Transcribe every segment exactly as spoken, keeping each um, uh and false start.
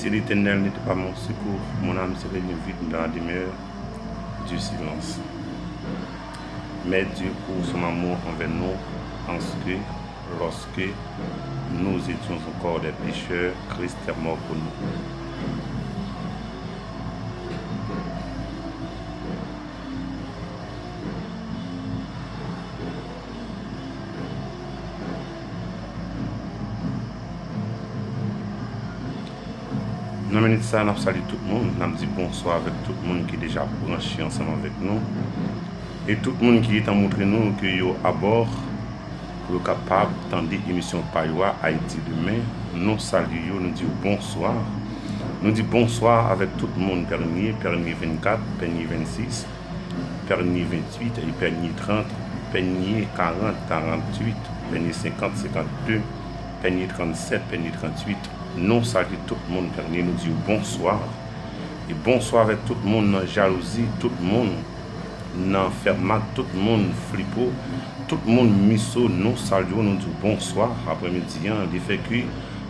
Si l'Éternel n'était pas mon secours, mon âme serait bien vite dans la demeure du silence. Mais Dieu prouve son amour envers nous en ce que, lorsque nous étions encore des pécheurs, Christ est mort pour nous. Nan minit sa, n ap salye tout moun, n ap di bonswa avèk tout moun ki deja branche ansanm avèk nou, e tout moun ki gentan montre nou ke yo abò, pou yo kapab tande emisyon pa yo a, Ayiti Demen. Nou salye yo, nou di yo bonswa. Nou di bonswa avèk tout moun, Pènye, Pènye vennkat, Pènye vennsis, Pènye venntuit, e Pènye trant, Pènye karant, karanntuit, Pènye senkant, senkantde, Pènye trannsèt, Pènye tranntuit. Nou salye tout moun, Pènye, nou di yo bonswa. E bonswa avèk tout moun nan jalouzi, tout moun nan fè mak, tout moun flipo, tout moun miso, nou salye w, nou di w bonswa aprèmidi an. Lefètke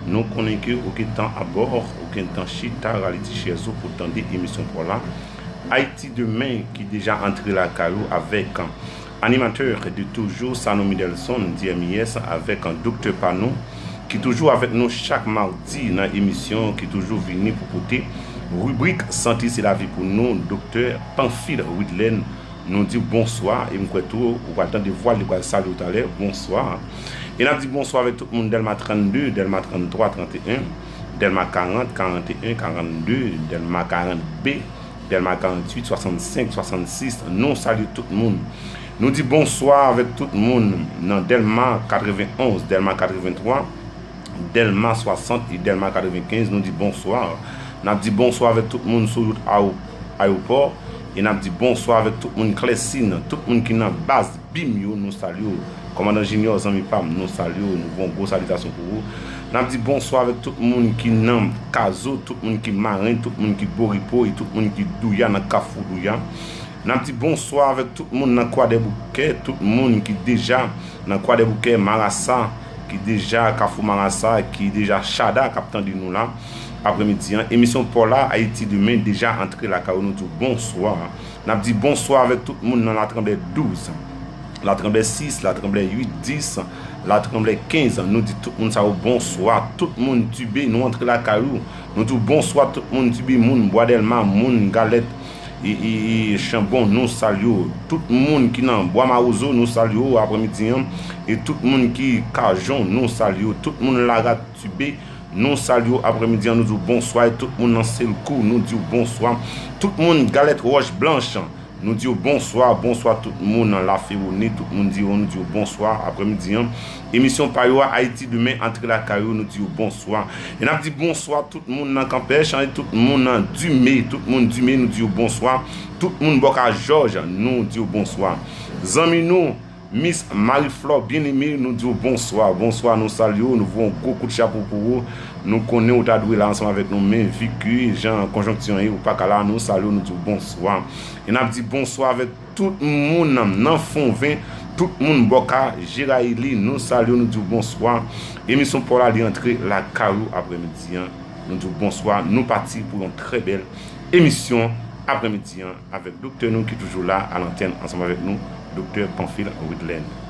nou konnen ke ou gentan abò, ou gentan chita, rale ti chèz ou pou tande emisyon pa w la, Ayiti Demen, ki deja antre lakay ou avèk animatè de toujou, Sanon Midelson, D M I S, avèk doktè pa nou, ki toujou avèk nou chak madi nan emisyon, ki toujou vini pou pote ribrik Sante se lavi pou nou, doktè Pamphile Widlène. Nou di w bonswa, e m kwè tou ou pral tande vwa l, li pral salye w talè. Bonswa. E n ap di bonswa avèk tout moun Dèlma trannde, Dèlma tranntwa, tranteyen, Dèlma karant, karanteyen, karannde, Dèlma karant B, Dèlma karanntuit, swasannsenk, swasannsis. Nou salye tout moun. Nou di bonswa avèk tout moun nan Dèlma katrevenonz, Dèlma katreventwa, Dèlma swasant e Dèlma katrevenkenz. Nou di bonswa. N ap di bonswa avèk tout moun sou wout awo-, ayewopò. E n ap di bonswa avèk tout moun Klèsin, tout moun ki nan baz bim yo, nou salye w. Kòmandan Junior, zanmi pa m, nou salye w, nou voye yon gwo salitasyon pou ou. N ap di bonswa avèk tout moun ki nan Kazo, tout moun ki Maren, tout moun ki Boripo e tout moun ki Douya, nan Kafou Douya. N ap di bonswa avèk tout moun nan Kwadèboukè, tout moun ki deja nan Kwadèboukè, Marasa, ki deja Kafou Marasa, ki deja Chada, k ap tande nou la aprèmidi an. Emisyon pa w la, Ayiti Demen, deja antre lakay ou, nou di w bonswa. N ap di bonswa avèk tout moun nan Latranblè douz, Latranblè sis, Latranblè uit, dis, Latranblè kenz. Nou di tout moun sa yo bonswa. Tout moun Tibe, nou antre lakay ou. Nou di w bonswa tout moun Tibe, moun Bwa Dèlma, moun Galèt, e, e, e, Chanbon, nou salye w. Tout moun ki nan Bwa Mawozo, nou salye w aprèmidi an. E tout moun ki Kajon, nou salye w. Tout moun Larat, Tibe, nou salye w aprèmidi an, nou di w bonswa. E tout moun nan Selkou, nou di w bonswa. Tout moun Galèt Wòch Blanch, nou di w bonswa. Bonswa tout moun nan Laferoni, tout moun di w, nou di w bonswa aprèmidi an. Emisyon pa yo a, Ayiti Demen, antre lakay ou, nou di w bonswa. E n ap di bonswa tout moun nan Kanpèch, e tout moun nan Dime, tout moun Dime, nou di w bonswa. Tout moun Bòka Jòj, nou di w bonswa. Zanmi nou, Miss Marie Flore Bien-Aimé, nou di w bonswa. Bonswa, nou salye w, nou voye yon gwo kout chapo pou ou. Nou konnen ou ta dwe la ansanm avèk nou, men vi ke jan konjonkti an ye, ou pa ka la, nou salye w, nou di w bonswa. E n ap di bonswa avèk tout moun nan Fonven, tout moun Bòka Jerayeli, nou salye w, nou di w bonswa. Emisyon pa w la, li antre lakay ou aprèmidi an. Nou di w bonswa, nou pati pou yon trè bèl emisyon aprèmidi an avèk doktè nou ki toujou la a lantèn ansanm avèk nou, doktè Pamphile Widlène.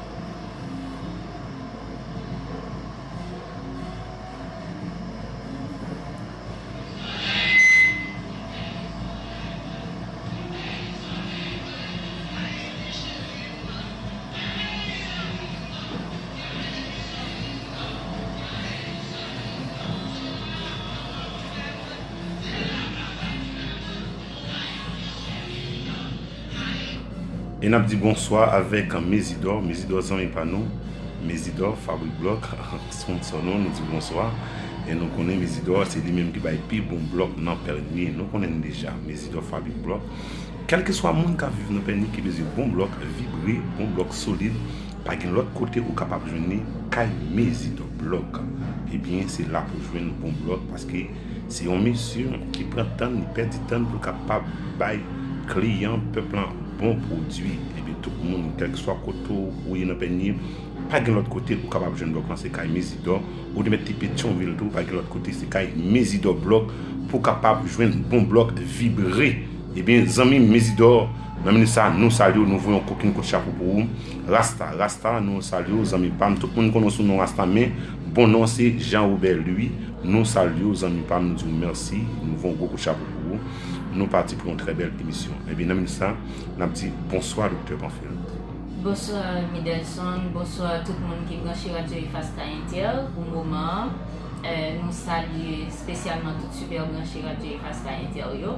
E n ap di bonswa avèk Mezidò, Mezidò zanmi pa nou, Mezidò Fabrik Blòk, sponsò nou, nou di bonswa. E nou konnen Mezidò se li menm ki bay pi bon blòk nan Pènye. Nou konnen l deja, Mezidò Fabrik Blòk. Kèlkeswa moun k ap viv nan Pènye ki bezwen bon blòk, vibre, bon blòk solid, pa gen lòt kote ou kapab jwenn li, kay Mezidò Blòk. Ebyen, se la pou jwenn bon blòk, paske se yon mesye ki pran tan l, li pèdi tan l pou l kapab bay kliyan pèp lan bon pwodui. Ebyen, tout moun, kèlkeswa kote w ye nan Pènye, Pa gen lòt kote ou kapab jwenn blòk lan, se kay Mezidò. Ou te mèt te Petyonvil tou, pa gen lòt kote, se kay Mezidò Blòk pou w kapab jwenn bon blòk vibre. Ebyen, zanmi Mezidò, nan minit sa, nou salye w, nou voye yon kokenn kout chapo pou ou. Rasta, Rasta, nou salye w, zanmi pa m. Tout moun konnen w sou non Rasta, men bon non se Jean Robert Louis. Nou salye w, zanmi pa m, nou di w mèsi, nou voye yon gwo kout chapo pou ou. Nou pati pou yon trè bèl emisyon. Ebyen, nan minit sa, n ap di bonswa, Doktè Panfil. Bonswa, Midelson. Bonswa tout moun ki branche Radyo Efasta Inter pou moman an. Eh, nou salye espesyalman tout sipè branche Radyo Efasta Inter yo.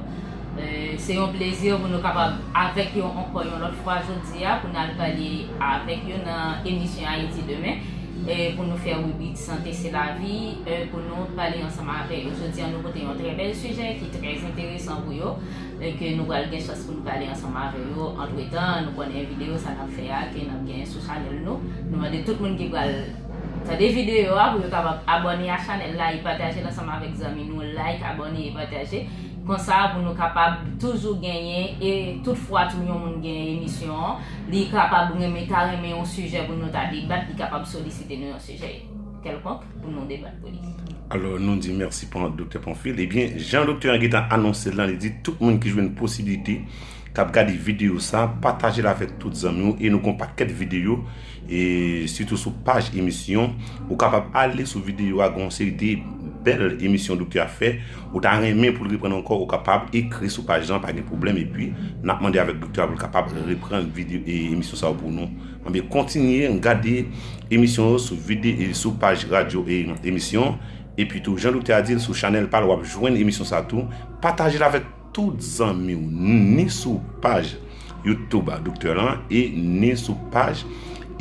Eh, se yon plezi pou nou kapab avèk yo ankò yon lòt fwa jodi a pou n al pale avèk yo nan emisyon Ayiti Demen. Eh, pou nou fè ribrik Sante se lavi, eh, pou nou pale ansanm avè yo. Jodi a, nou pote yon trè bèl sijè ki trè enteresan pou yo, eh, ke nou pral gen chans pou nou pale ansanm avè yo. Antretan, nou konnen videyo sa n ap fè a, ke n ap gen sou chanèl nou. Nou mande tout moun ki pral tande videyo a pou yo kapab abòne a chanèl la e pataje l ansanm avèk zanmi nou. Like, abòne e pataje. Konsa, pou nou kapab toujou genyen, e tout fwa tou yon moun gen emisyon an, li kapab renmen, ta renmen yon sijè pou nou ta debat, li kapab solisite nou yon sijè kèlkonk pou nou debat pou li. Alò, nou di mèsi pou Doktè Panfil. Ebyen, jan doktè an gentan anonse l lan, li di tout moun ki jwenn posiblite k ap gade videyo sa, pataje l avèk tout zanmi w, e nou gon pakèt videyo, e sitou sou paj emisyon. Ou kapab ale sou videyo a, gon seri de bèl emisyon doktè a fè. Ou ta renmen pou l reprann ankò, ou kapab ekri sou paj lan, pa gen pwoblèm. Epi, n ap mande avèk doktè a pou l kapab reprann videyo, e, emisyon sa yo pou nou. Anben, kontinye gade emisyon yo sou vide-, e, sou paj radyo, e, emisyon. Epi tou, jan doktè a di l, sou chanèl pa l, w ap jwenn emisyon sa tou. Pataje l avèk tout zanmi w, ni sou paj YouTube a doktè lan, e ni sou paj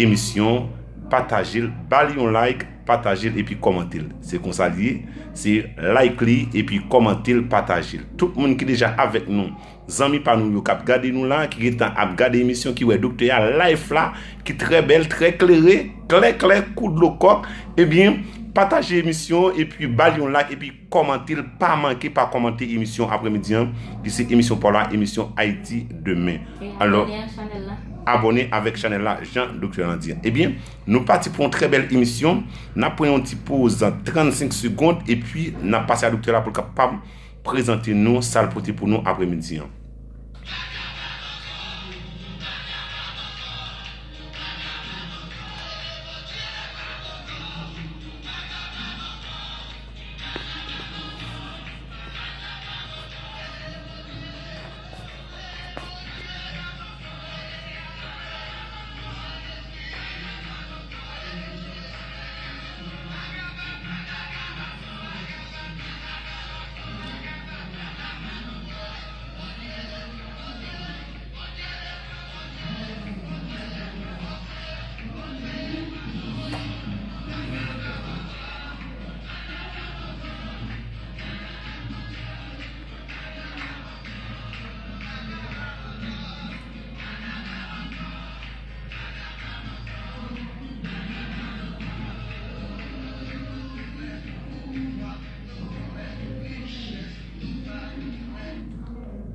emisyon. Pataje l, ba li yon like, pataje l epi kòmante l. Se konsa l ye, se like li epi kòmante l, pataje l. Tout moun ki deja avèk nou, zanmi pa nou yo k ap gade nou la, ki gentan ap gade emisyon, ki wè doktè a live la, ki trè bèl, trè klere, klè klè, kou dlo kòk, ebyen, pataje emisyon epi ba li yon like epi kòmante l, pa manke pa kòmante emisyon aprèmidi an, ki se emisyon pa w la, emisyon Ayiti Demen. E alò, abòne ak chanèl la. Abòne avèk chanèl la, jan doktè lan di. Ebyen, nou pati pou yon trè bèl emisyon. N ap pran yon ti poz trannsenk segonn, epi n ap pase a doktè la pou l kapab prezante nou sa l pote pou nou aprèmidi an.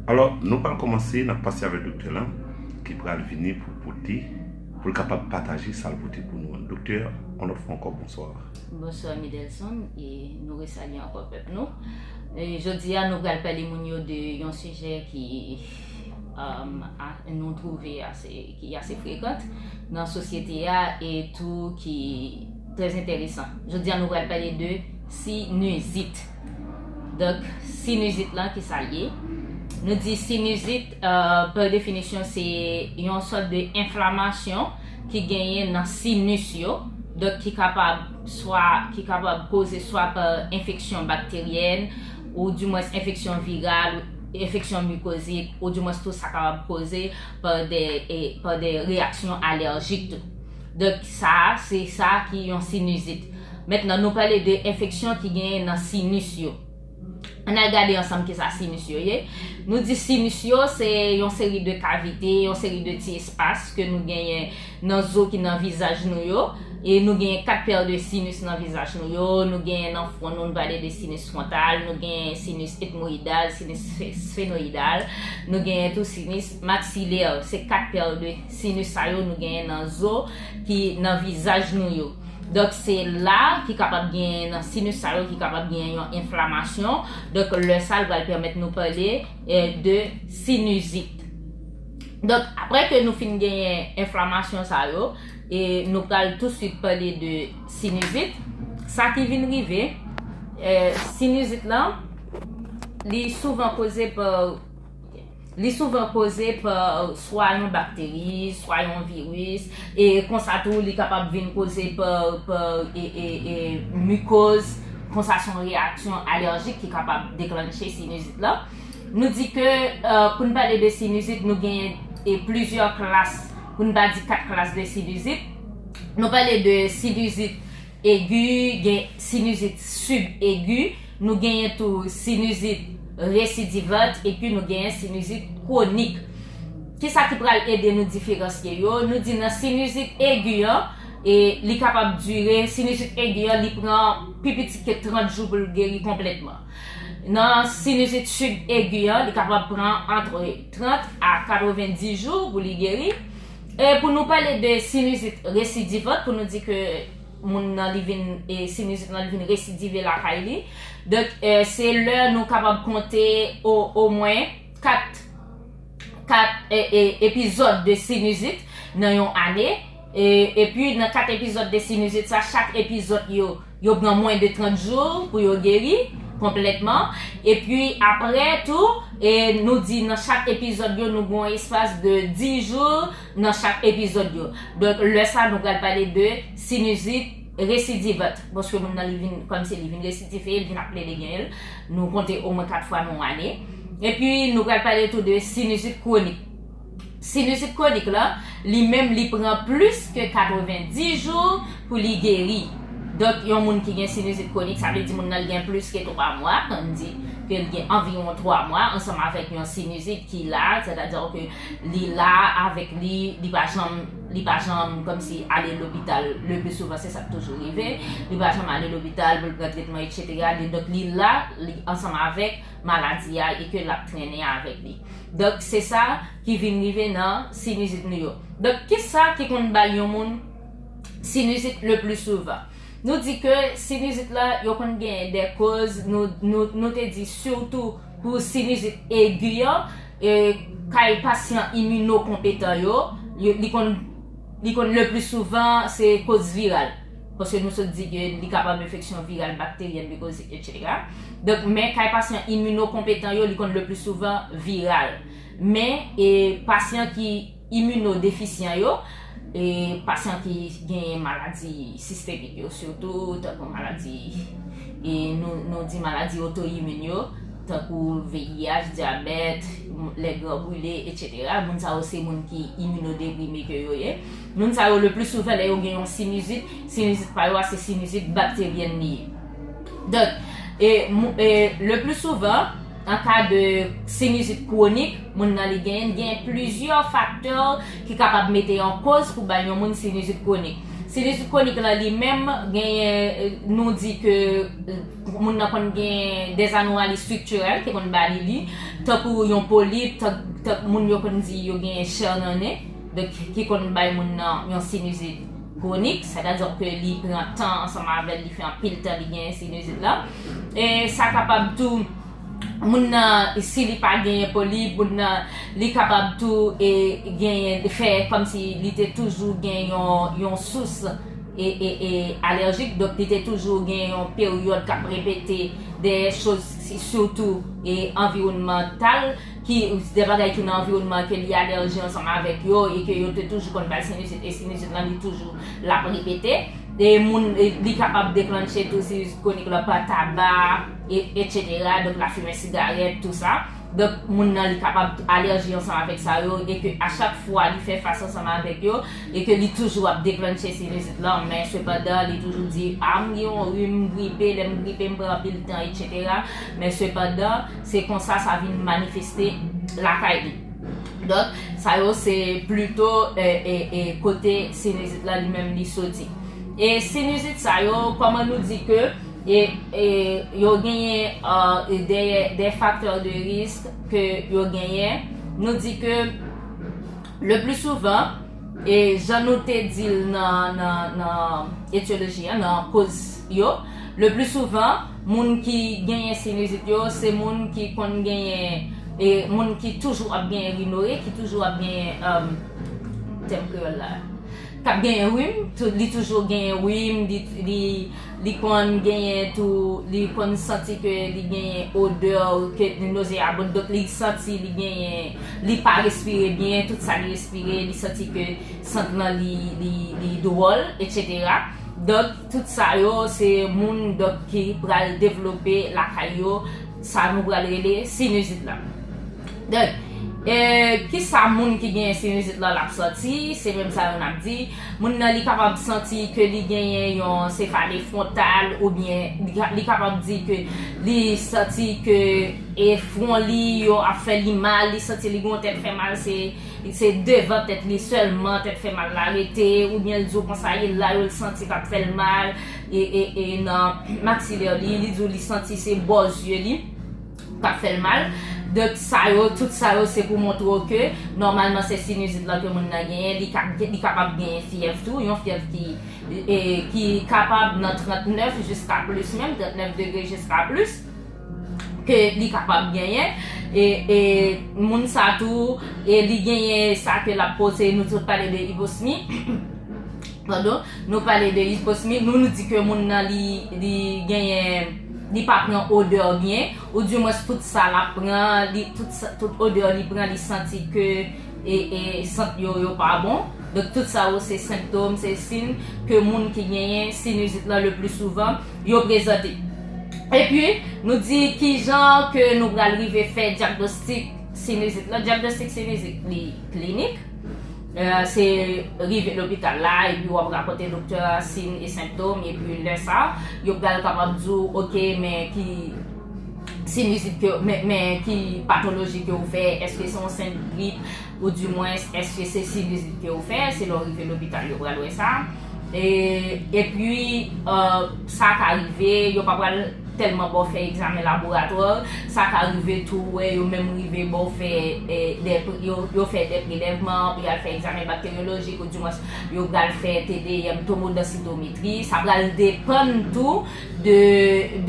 Alò, nou pral kòmanse, n ap pase avèk doktè lan, ki pral vini pou pote, pou l kapab pataje sa l pote pou nou an. Doktè, yon lòt fwa ankò, bonswa. Bonswa, Midelson, e nou resalye ankò pèp nou. E jodi a, nou pral pale moun yo de yon sijè ki, um, a, nou twouve ase, ki ase frekan nan sosyete a e tou ki trè enteresan. Jodi a, nou pral pale de sinizit. Donk, sinizit lan, ki sa l ye? Nou di sinizit, euh, pa definisyon, se yon sòt de enflamasyon ki genyen nan sinis yo. Donk, ki kapab swa, ki kapab koze swa pa enfeksyon bakteryèn, ou dimwens enfeksyon viral, enfeksyon mikozik, ou dimwens tou sa kapab koze pa de, e, pa de reyaksyon alèjik tou. Donk, sa, se sa ki yon sinizit. Mentnan, nou pale de enfeksyon ki genyen nan sinis yo. Ann al gade ansanm kisa sinus yo ye. Nou di sinus yo se yon seri de kavite, yon seri de ti espas ke nou genyen nan zo ki nan vizaj nou yo. E nou genyen kat pè de sinus nan vizaj nou yo. Nou genyen nan fwon nou, nou pale de sinus fwontal, nou genyen sinus etmoidal, sinus sfe- sfenoidal, nou genyen tou sinus maksilè. Se kat pè de sinus sa yo nou genyen nan zo ki nan vizaj nou yo. Donk, se la ki kapab gen, nan sinus sa yo ki kapab gen yon enflamasyon. Donk, lè sa, l pral pèmèt nou pale eh, de sinizit. Donk, apre ke nou fin genyen enflamasyon sa yo, e nou pral toutswit pale de sinizit. Sa ki vin rive, eh, sinizit lan, li souvan koze pa li souvan koze pa swa yon bakteri, swa yon viris, e konsa tou li kapab vin koze pa, pa e, e, e, mikoz, konsa se yon reyaksyon alèjik ki kapab deklanche sinizit la. Nou di ke eh, pou n pale de sinizit, nou genyen e plizyè klas, pou n pa di kat klas de sinizit. Nou pale de sinizit egi, gen sinizit sibegi, nou genyen tou sinizit residivant, epi nou genyen sinizit kwonik. Kisa ki pral ede nou diferansye yo? Nou di nan sinizit egi an, e li kapab dire, sinizit egi an, li pran pi piti ke trant jou pou l geri konplètman. Nan sinizit sibegi an, li kapab pran antre trant a katrevenndis jou pou li geri. E pou nou pale de sinizit residivant, pou nou di ke moun nan li vin, e sinizit nan li vin residive lakay li. Donk, eh, se lè nou kapab konte o, omwen kat, kat e, e, epizòd de sinizit nan yon ane. E, epi nan kat epizòd de sinizit sa, chak epizòd yo, yo pran mwen de trant jou pou yo geri konplètman. Epi apre tou, e nou di nan chak epizòd yo, nou gen yon espas de dis jou nan chak epizòd yo. Donk, lè sa, nou pral pale de sinizit residivant. Paske moun nan, li vin, kòmsi li vin residive, li vin ap plede genyen l. Nou konte omwen kat fwa nan yon ane. Epi, nou pral pale tou de sinizit kwonik. Sinizit kwonik la, li menm, li pran plis ke katrevenndis jou pou li geri. Donk, yon moun ki gen sinizit kwonik, sa vle di moun nan li gen plis ke twa mwa, ann di ke li gen anviwon twa mwa, ansanm avèk yon sinizit ki la, sètadi ke li la avèk li, li pa janm, li pa janm kòmsi ale lopital, le pli souvan se sa k toujou rive, li pa janm ale lopital pou l pran tretman, etsetera. Li, donk, li la, li ansanm avèk maladi a e ke l ap trennen avèk li. Donk, se sa ki vin rive nan sinizit nou yo. Donk, kisa ki konn bay yon moun sinizit le pli souvan? Nou di ke sinizit la, yo konn gen de koz, nou, nou, nou te di sitou pou sinizit egi an, e, kay pasyan iminokonpetan yo, yo, li konn, li konn le pli souvan se koz viral. Paske nou sot di ke li kapab enfeksyon viral, bakteryèn, mikozik, etsetera. Donk, men kay pasyan iminokonpetan yo, li konn le pli souvan viral. Men, e, pasyan ki iminodefisyan yo, e, pasyan ki gen maladi sistemik yo, sitou, tankou maladi, e, nou, nou di maladi otoimin yo, tankou V I H, dyabèt, lè gran brile, etsetera. Moun sa yo se moun ki iminodeprime ke yo ye. Moun sa yo, le pli souvan, lè yo gen yon sinizit, sinizit pa yo a, se sinizit bakteryèn li ye. Donk, e, mou- e, le pli souvan, an ka de sinizit kwonik, moun nan li genyen, gen plizyè faktè ki kapab mete an koz pou bay yon moun sinizit kwonik. Sinizit kwonik la li menm genyen, e, nou di ke, e, moun nan konn gen de anomali striktirèl ki konn ba li li, tankou yon polip, tan, tan moun yo konn di yo gen chè nan nen, donk ki konn bay moun nan yon sinizit kwonik, sètadi ke li pran tan ansanm avè l, li fè anpil tan li gen sinizit la. E sa kapab tou, moun nan, si li pa genyen polip, moun nan, li kapab tou, e, genyen, fè kòmsi li te toujou gen yon, yon sous, e, e, e, alèjik, donk li te toujou gen yon peryòd k ap repete de choz, si- sitou, e, anviwònmantal, ki, de bagay ki nan anviwònman ke li alèji ansanm avèk yo, e ke yo te toujou konn bay sinizit, e sinizit lan li toujou l ap repete. E moun, e, li kapab deklanche tou sinizit kwonik la pa taba, e, etsetera, donk lafimen sigarèt, tou sa. Donk, moun nan li kapab alèji ansanm avèk sa yo, e ke a chak fwa li fè fas ansanm avèk yo, e ke li toujou ap deklanche sinizit lan, men sepandan, li toujou di, a, m gen yon rim, m gripe, lè m gripe, m pran anpil tan, etsetera. Men sepandan, se konsa sa vin manifeste lakay li. Donk, sa yo se plito, e, e, e, kote sinizit lan li menm li soti. E sinizit sa yo, kòman nou di ke e, e, yo genyen, e, de, de facteurs de risque ke yo genyen. Nou di ke le plus souvent, e jan nou te di l nan, nan, nan etyoloji an, nan koz yo, le plus souvent, moun ki genyen sinizit yo, se moun ki konn genyen, e moun ki toujou ap genyen rinoré, ki toujou ap genyen, e, tèm kreyòl la, k ap genyen rim, tou, li toujou genyen rim, li, li, li konn genyen tou, li konn santi ke li genyen odè, ke noze a bout, donk li santi li genyen, li pa respire byen, tout sa li respire, li santi ke sant lan li, li, li dwòl, etsetera. Donk, tout sa yo, se moun, donk, ki pral devlope lakay yo, sa nou pral rele sinizit lan. Donk, e, kisa moun ki gen sinizit lan l ap santi? Se menm sa yo n ap di. Moun nan, li kapab santi ke li genyen yon sefale fwontal, oubyen li ka, li kapab di ke li santi ke, e, fwon li yo ap fè li mal, li santi li gen yon tèt fè mal, se, se devan tèt li sèlman tèt fè mal la rete, oubyen l di w konsa, e la yo l santi k ap fè l mal, e, e, e nan maksilè li, li di w li santi se bò zye li k ap fè l mal. Donk, sa yo, tout sa yo, se pou montre w ke, nòmalman, se sinizit lan ke moun nan genyen, li ka, li kapab genyen fyèv tou, yon fyèv ki, e, ki kapab nan trannèf jiska plis menm, trannèf degre jiska plis, ke li kapab genyen. E, e moun sa tou, e li genyen sa ke l ap poze, nou tout pale de iposmi. Padon, nou pale de iposmi, nou, nou di ke moun nan li, li genyen, li pa pran odè byen, oudimwens tout sa l ap pran, li, tout sa, tout odè li pran, li santi ke, e, e, sant yo, yo pa bon. Donk, tout sa yo se sentòm, se siy ke moun ki genyen sinizit lan le pli souvan, yo prezante. Epi, nou di kijan ke nou pral rive fè dyagnostik sinizit lan. Dyagnostik sinizit, li klinik. E, se rive lopital la, epi w ap rapòte doktè a siy e sentòm, epi lè sa, yo pral kapab di w, oke, men ki sinizit ke, men, men ki patoloji ke w fè, èske se yon senp grip, oudimwens, èske se sinizit ke w fè, se lè w rive lopital, yo pral wè sa. E, epi, e, sa ka rive, yo pa pral tèlman ba w fè egzamen laboratwa, sa ka rive tou wè yo menm rive ba w fè, e, de, yo, yo fè de prelèvman, pou y al fè egzamen bakteryolojik, oudimwens, yo pral fè T D M, tomodensitometri, sa pral depann tou de,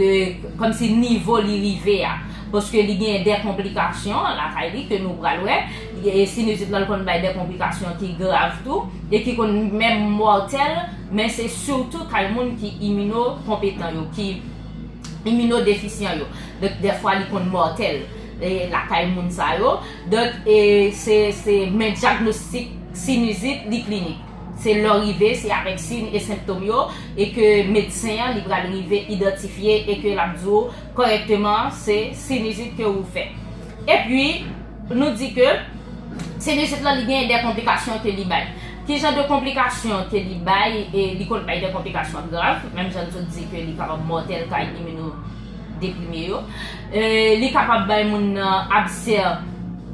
de, kòmsi nivo li rive a. Paske li gen de konplikasyon lakay li ke nou pral wè. E sinizit lan, l konn bay de konplikasyon ki grav tou, e ki konn menm mòtèl, men se sitou kay moun ki iminokonpetan yo, ki iminodefisyan yo. Donk, dèfwa, li konn mòtèl, e, lakay moun sa yo. Donk, e, se, se, men dyagnostik sinizit, li klinik. Se lè w rive, se avèk siy e sentòm yo, e ke medsen an, li pral rive idantifye, e ke l ap di w kòrèkteman, se sinizit ke ou fè. Epi, nou di ke sinizit lan, li gen de konplikasyon ke li bay. Ki jan de konplikasyon ke li bay? E li konn bay de konplikasyon grav, menm jan n sot di ke li kapab mòtèl kay iminodeprime yo. E li kapab bay moun nan absè,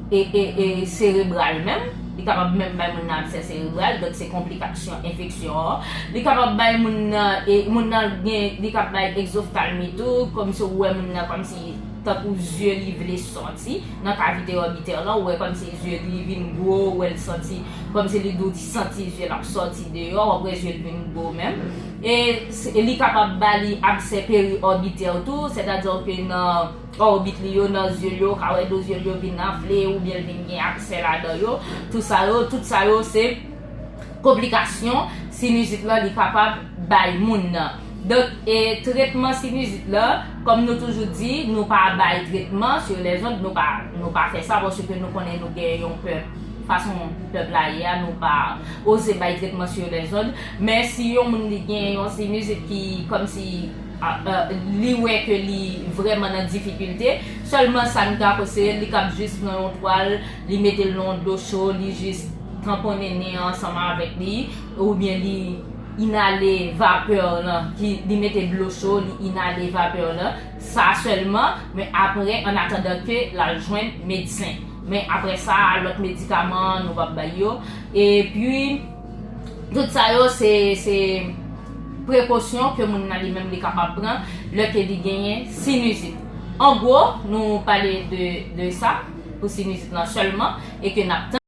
e, e, e serebral menm. Li kapab menm bay moun nan absè serebral, donk se konplikasyon enfeksyon an. Li kapab bay moun nan, e moun nan gen, li kapab bay egzoftalmi tou, kòmsi ou wè moun nan kòmsi tankou zye li vle sòti nan kavite òbitè lan, ou wè kòmsi zye li vin gwo, ou wè l santi kòmsi li dou, li santi zye l ap sòti deyò, w ap wè zye l vin gwo menm. E, e li kapab ba li absè periòbitè tou, sètadi ke nan òbit li yo, nan zye l yo, ou ka wè do zye l yo vin anfle, oubyen l vin gen absè ladan yo. Tout sa yo, tout sa yo se konplikasyon sinizit lan li kapab bay moun nan. Donk, e tretman sinizit lan, kòm nou toujou di, nou pa bay tretman sur les ondes, nou pa, nou pa fè sa, paske nou konnen nou gen yon pè fason pèp la ye a, nou pa oze bay tretman sou lèzòd. Men si yon moun li gen yon sinizit ki kòmsi li wè ke li vrèman nan difikilte, sèlman sa n ka konseye l, li kab jis pran yon twal, li mete l nan yon dlo cho, li jis tanponnen nen an ansanm avèk li, oubyen li inale vapè lan, ki li mete dlo cho, li inale vapè lan, sa sèlman, men apre, an atandan ke l al jwenn medsen. Men apre sa, lòt medikaman, nou p ap bay yo. Epi, tout sa yo, se, se prekosyon ke moun nan li menm li kapab pran lè ke li genyen sinizit. An gwo, nou pale de, de sa pou sinizit lan sèlman e ke n ap